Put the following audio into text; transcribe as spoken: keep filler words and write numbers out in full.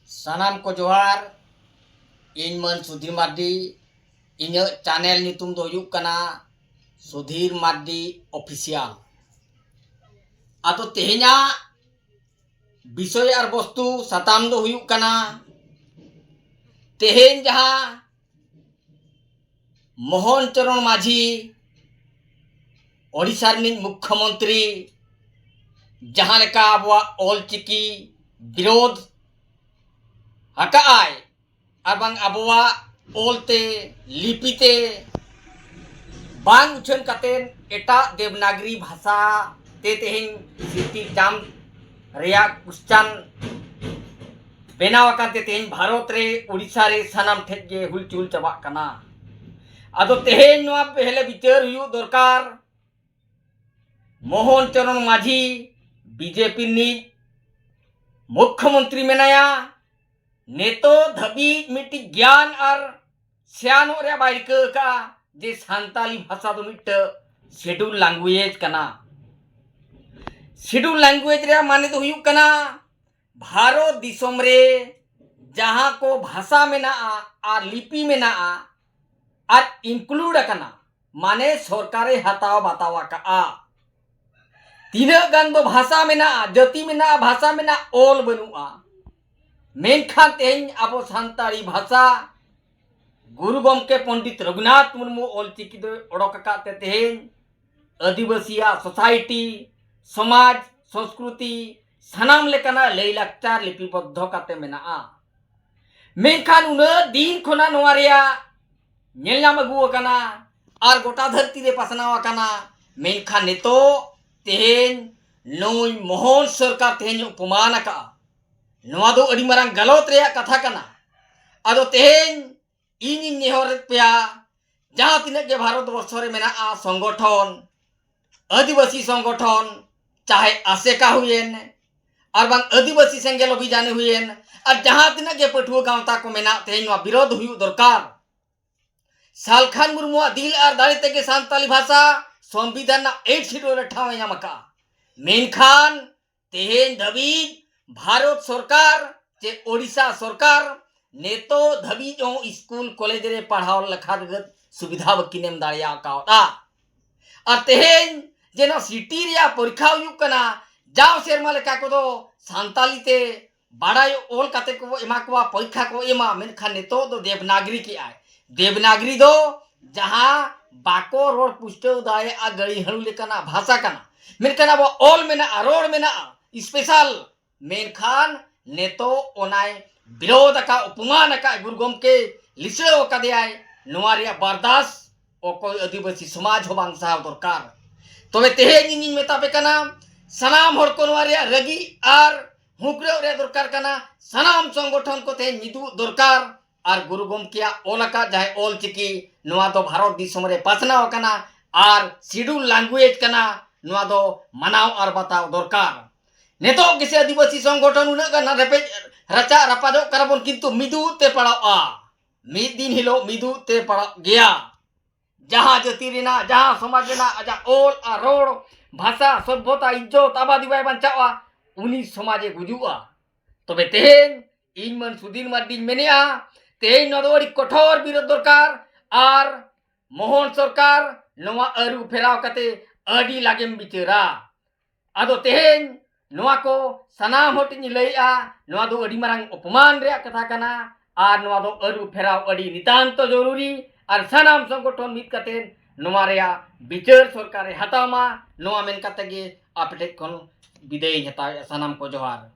ᱥᱟᱱᱟᱢ ᱠᱚ ᱡᱚᱦᱟᱨ᱾ ᱤᱧ ᱢᱟᱹᱱ ᱥᱩᱫᱷᱤᱨ ᱢᱟᱨᱰᱤ᱾ ᱤᱧᱟᱹᱜ ᱪᱮᱱᱮᱞ ᱧᱩᱛᱩᱢ ᱫᱚ ᱦᱩᱭᱩᱜ ᱠᱟᱱᱟ ᱥᱩᱫᱷᱤᱨ ᱢᱟᱨᱰᱤ ᱚᱯᱷᱤᱥᱤᱭᱟᱞ᱾ ᱟᱫᱚ ᱛᱮᱦᱮᱧᱟᱜ ᱵᱤᱥᱚᱭ ᱟᱨ ᱵᱚᱥᱛᱩ ᱥᱟᱛᱟᱢ ᱫᱚ ᱦᱩᱭᱩᱜ ᱠᱟᱱᱟ, ᱛᱮᱦᱮᱧ ᱡᱟᱦᱟᱸ ᱢᱳᱦᱚᱱ ᱪᱚᱨᱚᱬ ᱢᱟᱹᱡᱷᱤ, ᱳᱰᱤᱥᱟ ᱨᱤᱱᱤᱡ ᱢᱩᱠᱠᱷᱚᱢᱚᱱᱛᱨᱤ, ᱡᱟᱦᱟᱸ ᱞᱮᱠᱟ ᱟᱵᱚᱣᱟᱜ ᱚᱞ ᱪᱤᱠᱤ ᱵᱤᱨᱳᱫᱷ ᱟᱠᱟᱜᱼᱟᱭ, ᱟᱨ ᱵᱟᱝ ᱟᱵᱚᱣᱟᱜ ᱚᱞ ᱛᱮ, ᱞᱤᱯᱤ ᱛᱮ ᱵᱟᱝ ᱩᱪᱷᱟᱹᱱ ᱠᱟᱛᱮ ᱮᱴᱟᱜ ᱫᱮᱵᱽᱱᱟᱜᱽᱨᱤ ᱵᱷᱟᱥᱟ ᱛᱮ ᱛᱮᱦᱮᱧ ᱥᱨᱤᱛᱤ ᱪᱟᱸᱫᱽ ᱨᱮᱭᱟᱜ ᱠᱩᱥᱪᱟᱱ ᱵᱮᱱᱟᱣ ᱟᱠᱟᱱ ᱛᱮ ᱛᱮᱦᱮᱧ ᱵᱷᱟᱨᱚᱛ ᱨᱮ, ᱳᱰᱤᱥᱟ ᱨᱮ ᱥᱟᱱᱟᱢ ᱴᱷᱮᱡ ᱜᱮ ᱦᱩᱞᱪᱩᱞ ᱪᱟᱵᱟᱜ ᱠᱟᱱᱟ᱾ ᱟᱫᱚ ᱛᱮᱦᱮᱧ ᱱᱚᱣᱟ ᱯᱮᱦᱞᱮ ᱵᱤᱪᱟᱹᱨ ᱦᱩᱭᱩᱜ ᱫᱚᱨᱠᱟᱨ᱾ ᱢᱳᱦᱚᱱ ᱪᱚᱨᱚᱬ ᱢᱟᱹᱡᱷᱤ ᱵᱤᱡᱮᱯᱤ ᱨᱤᱱᱤᱡ ᱢᱩᱠᱠᱷᱚᱢᱚᱱᱛᱨᱤ ᱢᱮᱱᱟᱭᱟ, ᱱᱤᱛᱚᱜ ᱫᱷᱟᱹᱵᱤᱡ ᱢᱤᱫᱴᱤᱡ ᱜᱮᱭᱟᱱ ᱟᱨ ᱥᱮᱭᱟᱱᱚᱜ ᱨᱮᱭᱟᱜ ᱵᱟᱭ ᱨᱤᱠᱟᱹ ᱟᱠᱟᱫᱼᱟ ᱡᱮ ᱥᱟᱱᱛᱟᱞᱤ ᱵᱷᱟᱥᱟ ᱫᱚ ᱢᱤᱫᱴᱟᱹ ᱥᱮᱰᱩᱞ ᱞᱟᱝᱜᱩᱭᱮᱡᱽ ᱠᱟᱱᱟ᱾ ᱥᱮᱰᱩᱞ ᱞᱟᱝᱜᱩᱭᱮᱡᱽ ᱨᱮᱭᱟᱜ ᱢᱟᱱᱮ ᱫᱚ ᱦᱩᱭᱩᱜ ᱠᱟᱱᱟ, ᱵᱷᱟᱨᱚᱛ ᱫᱤᱥᱚᱢ ᱨᱮ ᱡᱟᱦᱟᱸ ᱠᱚ ᱵᱷᱟᱥᱟ ᱢᱮᱱᱟᱜᱼᱟ ᱟᱨ ᱞᱤᱯᱤ ᱢᱮᱱᱟᱜᱼᱟ ᱟᱨ ᱤᱱᱠᱞᱩᱰ ᱟᱠᱟᱱᱟ, ᱢᱟᱱᱮ ᱥᱚᱨᱠᱟᱨᱮ ᱦᱟᱛᱟᱣ ᱵᱟᱛᱟᱣ ᱟᱠᱟᱫᱼᱟ᱾ ᱛᱤᱱᱟᱹᱜ ᱜᱟᱱ ᱫᱚ ᱵᱷᱟᱥᱟ ᱢᱮᱱᱟᱜᱼᱟ, ᱡᱟᱹᱛᱤ ᱢᱮᱱᱟᱜᱼᱟ, ᱵᱷᱟᱥᱟ ᱢᱮᱱᱟᱜᱼᱟ, ᱚᱞ ᱵᱟᱹᱱᱩᱜᱼᱟ᱾ ᱢᱮᱱᱠᱷᱟᱱ ᱛᱮᱦᱮᱧ ᱟᱵᱚ ᱥᱟᱱᱛᱟᱲᱤ ᱵᱷᱟᱥᱟ ᱜᱩᱨᱩ ᱜᱚᱢᱠᱮ ᱯᱚᱱᱰᱤᱛ ᱨᱚᱜᱷᱩᱱᱟᱛᱷ ᱢᱩᱨᱢᱩ ᱚᱞᱪᱤᱠᱤ ᱫᱚᱭ ᱚᱰᱚᱠ ᱟᱠᱟᱫ ᱛᱮ ᱛᱮᱦᱮᱧ ᱟᱹᱫᱤᱵᱟᱹᱥᱤᱭᱟᱜ ᱥᱳᱥᱟᱭᱴᱤ, ᱥᱚᱢᱟᱡᱽ, ᱥᱚᱸᱥᱠᱨᱩᱛᱤ, ᱥᱟᱱᱟᱢ ᱞᱮᱠᱟᱱᱟᱜ ᱞᱟᱹᱭᱼᱞᱟᱠᱪᱟᱨ ᱞᱤᱯᱤᱵᱚᱫᱽᱫᱷᱚ ᱠᱟᱛᱮ ᱢᱮᱱᱟᱜᱼᱟ᱾ ᱢᱮᱱᱠᱷᱟᱱ ᱩᱱᱟᱹᱜ ᱫᱤᱱ ᱠᱷᱚᱱᱟᱜ ᱱᱚᱣᱟ ᱨᱮᱭᱟᱜ ᱧᱮᱞ ᱧᱟᱢ ᱟᱹᱜᱩ ᱟᱠᱟᱱᱟ ᱟᱨ ᱜᱚᱴᱟ ᱫᱷᱟᱹᱨᱛᱤ ᱨᱮ ᱯᱟᱥᱱᱟᱣ ᱟᱠᱟᱱᱟ᱾ ᱢᱮᱱᱠᱷᱟᱱ ᱱᱤᱛᱚᱜ ᱛᱮᱦᱮᱧ ᱱᱩᱭ ᱢᱳᱦᱚᱱ ᱥᱚᱨᱠᱟᱨ ᱛᱮᱦᱮᱧ ᱚᱯᱚᱢᱟᱱ ᱟᱠᱟᱫᱼᱟ᱾ ᱱᱚᱣᱟ ᱫᱚ ᱟᱹᱰᱤ ᱢᱟᱨᱟᱝ ᱜᱟᱞᱚᱛ ᱨᱮᱭᱟᱜ ᱠᱟᱛᱷᱟ ᱠᱟᱱᱟ᱾ ᱟᱫᱚ ᱛᱮᱦᱮᱧ ᱤᱧᱤᱧ ᱱᱮᱦᱚᱨᱮᱫ ᱯᱮᱭᱟ, ᱡᱟᱦᱟᱸ ᱛᱤᱱᱟᱹᱜ ᱜᱮ ᱵᱷᱟᱨᱚᱛ ᱵᱚᱨᱥᱚ ᱨᱮ ᱢᱮᱱᱟᱜᱼᱟ ᱥᱚᱝᱜᱚᱴᱷᱚᱱ, ᱟᱹᱫᱤᱵᱟᱹᱥᱤ ᱥᱚᱝᱜᱚᱴᱷᱚᱱ, ᱪᱟᱦᱮ ᱟᱥᱮᱠᱟ ᱦᱩᱭᱮᱱ, ᱟᱨ ᱵᱟᱝ ᱟᱹᱫᱤᱵᱟᱹᱥᱤ ᱥᱮᱸᱜᱮᱞ ᱚᱵᱷᱤᱡᱟᱱ ᱦᱩᱭᱮᱱ, ᱟᱨ ᱡᱟᱦᱟᱸ ᱛᱤᱱᱟᱹᱜ ᱜᱮ ᱯᱟᱹᱴᱷᱩᱣᱟᱹ ᱜᱟᱶᱛᱟ ᱠᱚ ᱢᱮᱱᱟᱜ, ᱛᱮᱦᱮᱧ ᱱᱚᱣᱟ ᱵᱤᱨᱳᱫᱷ ᱦᱩᱭᱩᱜ ᱫᱚᱨᱠᱟᱨ᱾ ᱥᱟᱞᱠᱷᱟᱱ ᱢᱩᱨᱢᱩᱣᱟᱜ ᱫᱤᱞ ᱟᱨ ᱫᱟᱲᱮ ᱛᱮᱜᱮ ᱥᱟᱱᱛᱟᱞᱤ ᱵᱷᱟᱥᱟ ᱥᱚᱝᱵᱤᱫᱷᱟᱱ ᱨᱮᱱᱟᱜ ᱮᱭᱤᱴ ᱥᱤᱰᱩᱞ ᱨᱮ ᱴᱷᱟᱶ ᱮ ᱧᱟᱢ ᱟᱠᱟᱫᱼᱟ᱾ ᱢᱮᱱᱠᱷᱟᱱ ᱛᱮᱦᱮᱧ ᱫᱷᱟᱹᱵᱤᱡ ᱵᱷᱟᱨᱚᱛ ᱥᱚᱨᱠᱟᱨ ᱪᱮ ᱳᱰᱤᱥᱟ ᱥᱚᱨᱠᱟᱨ ᱱᱤᱛᱚᱜ ᱫᱷᱟᱹᱵᱤᱡ ᱦᱚᱸ ᱥᱠᱩᱞ ᱠᱚᱞᱮᱡᱽ ᱨᱮ ᱯᱟᱲᱦᱟᱣ ᱞᱮᱠᱷᱟ ᱞᱟᱹᱜᱤᱫ ᱥᱩᱵᱤᱫᱷᱟ ᱵᱟᱹᱠᱤᱱ ᱮᱢ ᱫᱟᱲᱮ ᱟᱠᱟᱣᱫᱟ᱾ ᱟᱨ ᱛᱮᱦᱮᱧ ᱡᱮ ᱱᱚᱣᱟ ᱥᱤᱴᱤ ᱨᱮᱭᱟᱜ ᱯᱚᱨᱤᱠᱷᱟ ᱦᱩᱭᱩᱜ ᱠᱟᱱᱟ, ᱡᱟᱣ ᱥᱮᱨᱢᱟ ᱞᱮᱠᱟ ᱠᱚᱫᱚ ᱥᱟᱱᱛᱟᱞᱤ ᱛᱮ ᱵᱟᱲᱟᱭ ᱚᱞ ᱠᱟᱛᱮ ᱠᱚ ᱮᱢᱟ ᱠᱚᱣᱟ, ᱯᱚᱨᱤᱠᱷᱟ ᱠᱚ ᱮᱢᱟ, ᱢᱮᱱᱠᱷᱟᱱ ᱱᱤᱛᱚᱜ ᱫᱚ ᱫᱮᱵᱽᱱᱟᱜᱽᱨᱤ ᱠᱮᱜᱼᱟᱭ᱾ ᱫᱮᱵᱽᱱᱟᱜᱽᱨᱤ ᱫᱚ ᱡᱟᱦᱟᱸ ᱵᱟᱠᱚ ᱨᱚᱲ ᱯᱩᱥᱴᱟᱹᱣ ᱫᱟᱲᱮᱭᱟᱜᱼᱟ, ᱜᱟᱹᱲᱤ ᱦᱟᱹᱲᱩ ᱞᱮᱠᱟᱱᱟᱜ ᱵᱷᱟᱥᱟ ᱠᱟᱱᱟ, ᱢᱮᱱᱠᱷᱟᱱ ᱟᱵᱚᱣᱟᱜ ᱚᱞ ᱢᱮᱱᱟᱜᱼᱟ, ᱨᱚᱲ ᱢᱮᱱᱟᱜᱼᱟ, ᱥᱯᱮᱥᱟᱞ᱾ ᱢᱮᱱᱠᱷᱟᱱ ᱱᱤᱛᱚᱜ ᱚᱱᱟᱭ ᱵᱤᱨᱳᱫᱷ ᱟᱠᱟᱫ, ᱚᱯᱚᱢᱟᱱ ᱟᱠᱟᱫ, ᱜᱩᱨᱩ ᱜᱚᱢᱠᱮ ᱞᱤᱥᱲᱟᱹᱣ ᱟᱠᱟᱫᱮᱭᱟᱭ᱾ ᱱᱚᱣᱟ ᱨᱮᱭᱟᱜ ᱵᱟᱨᱫᱟᱥ ᱚᱠᱚᱭ ᱟᱹᱫᱤᱵᱟᱹᱥᱤ ᱥᱚᱢᱟᱡᱽ ᱦᱚᱸ ᱵᱟᱝ ᱥᱟᱦᱟᱣ ᱫᱚᱨᱠᱟᱨ᱾ ᱛᱚᱵᱮ ᱛᱮᱦᱮᱧ ᱤᱧᱤᱧ ᱢᱮᱛᱟ ᱯᱮ ᱠᱟᱱᱟ, ᱥᱟᱱᱟᱢ ᱦᱚᱲ ᱠᱚ ᱱᱚᱣᱟ ᱨᱮᱭᱟᱜ ᱨᱟᱹᱜᱤ ᱟᱨ ᱦᱩᱸᱠᱲᱟᱹᱣ ᱨᱮᱭᱟᱜ ᱫᱚᱨᱠᱟᱨ ᱠᱟᱱᱟ᱾ ᱥᱟᱱᱟᱢ ᱥᱚᱝᱜᱚᱴᱷᱚᱱ ᱠᱚ ᱛᱮᱦᱮᱧ ᱢᱤᱫᱩᱜ ᱫᱚᱨᱠᱟᱨ᱾ ᱟᱨ ᱜᱩᱨᱩ ᱜᱚᱢᱠᱮᱭᱟᱜ ᱚᱞ ᱟᱠᱟᱫ ᱡᱟᱦᱟᱸᱭ ᱚᱞ ᱪᱤᱠᱤ, ᱱᱚᱣᱟ ᱫᱚ ᱵᱷᱟᱨᱚᱛ ᱫᱤᱥᱚᱢ ᱨᱮ ᱯᱟᱥᱱᱟᱣ ᱟᱠᱟᱱᱟ ᱟᱨ ᱥᱤᱰᱩᱞ ᱞᱟᱝᱜᱩᱭᱮᱡᱽ ᱠᱟᱱᱟ, ᱱᱚᱣᱟ ᱫᱚ ᱢᱟᱱᱟᱣ ᱟᱨ ᱵᱟᱛᱟᱣ ᱫᱚᱨᱠᱟᱨ᱾ ᱱᱤᱛᱚᱜ ᱜᱮᱥᱮ ᱟᱹᱫᱤᱵᱟᱹᱥᱤ ᱥᱚᱝᱜᱚᱴᱷᱚᱱ ᱩᱱᱟᱹᱜ ᱜᱟᱱ ᱨᱮᱯᱮᱡ ᱨᱟᱪᱟ ᱨᱟᱯᱟᱡᱚᱜ ᱠᱟᱱᱟ ᱵᱚᱱ, ᱠᱤᱱᱛᱩ ᱢᱤᱫᱩᱜ ᱛᱮ ᱯᱟᱲᱟᱜᱼᱟ᱾ ᱢᱤᱫ ᱫᱤᱱ ᱦᱤᱞᱳᱜ ᱢᱤᱫᱩᱜ ᱛᱮ ᱯᱟᱲᱟᱜ ᱜᱮᱭᱟ᱾ ᱡᱟᱦᱟᱸ ᱡᱟᱹᱛᱤ ᱨᱮᱱᱟᱜ, ᱡᱟᱦᱟᱸ ᱥᱚᱢᱟᱡᱽ ᱨᱮᱱᱟᱜ ᱟᱡᱟᱜ ᱚᱞ ᱟᱨ ᱨᱚᱲ, ᱵᱷᱟᱥᱟ, ᱥᱚᱵᱷᱚᱛᱟ, ᱤᱡᱽᱡᱚᱛ, ᱟᱵᱟᱫᱤ ᱵᱟᱭ ᱵᱟᱧᱪᱟᱣᱟ, ᱩᱱᱤ ᱥᱚᱢᱟᱡᱽ ᱮ ᱜᱩᱡᱩᱜᱼᱟ᱾ ᱛᱚᱵᱮ ᱛᱮᱦᱮᱧ ᱤᱧ ᱢᱟᱹᱱ ᱥᱩᱫᱷᱤᱨ ᱢᱟᱨᱰᱤᱧ ᱢᱮᱱᱮᱜᱼᱟ, ᱛᱮᱦᱮᱧ ᱱᱚᱣᱟ ᱫᱚ ᱟᱹᱰᱤ ᱠᱚᱴᱷᱳᱨ ᱵᱤᱨᱳᱫᱷ ᱫᱚᱨᱠᱟᱨ᱾ ᱟᱨ ᱢᱳᱦᱚᱱ ᱥᱚᱨᱠᱟᱨ, ᱱᱚᱣᱟ ᱟᱹᱨᱩ ᱯᱷᱮᱨᱟᱣ ᱠᱟᱛᱮ ᱟᱹᱰᱤ ᱞᱟᱜᱮᱢ ᱵᱤᱪᱟᱹᱨᱟ᱾ ᱟᱫᱚ ᱛᱮᱦᱮᱧ ᱱᱚᱣᱟ ᱠᱚ ᱥᱟᱱᱟᱢ ᱦᱚᱲ ᱴᱷᱮᱱ ᱤᱧ ᱞᱟᱹᱭᱮᱜᱼᱟ, ᱱᱚᱣᱟ ᱫᱚ ᱟᱹᱰᱤ ᱢᱟᱨᱟᱝ ᱚᱯᱚᱢᱟᱱ ᱨᱮᱭᱟᱜ ᱠᱟᱛᱷᱟ ᱠᱟᱱᱟ᱾ ᱟᱨ ᱱᱚᱣᱟ ᱫᱚ ᱟᱹᱨᱩ ᱯᱷᱮᱨᱟᱣ ᱟᱹᱰᱤ ᱱᱤᱛᱟᱱᱛᱚ ᱡᱚᱨᱩᱨᱤ᱾ ᱟᱨ ᱥᱟᱱᱟᱢ ᱥᱚᱝᱜᱚᱴᱷᱚᱱ ᱢᱤᱫ ᱠᱟᱛᱮ ᱱᱚᱣᱟ ᱨᱮᱭᱟᱜ ᱵᱤᱪᱟᱹᱨ ᱥᱚᱨᱠᱟᱨᱮ ᱦᱟᱛᱟᱣ ᱢᱟ, ᱱᱚᱣᱟ ᱢᱮᱱ ᱠᱟᱛᱮ ᱜᱮ ᱟᱯᱮ ᱴᱷᱮᱱ ᱠᱷᱚᱱ ᱵᱤᱫᱟᱹᱭ ᱤᱧ ᱦᱟᱛᱟᱣᱮᱜᱼᱟ᱾ ᱥᱟᱱᱟᱢ ᱠᱚ ᱡᱚᱦᱟᱨ᱾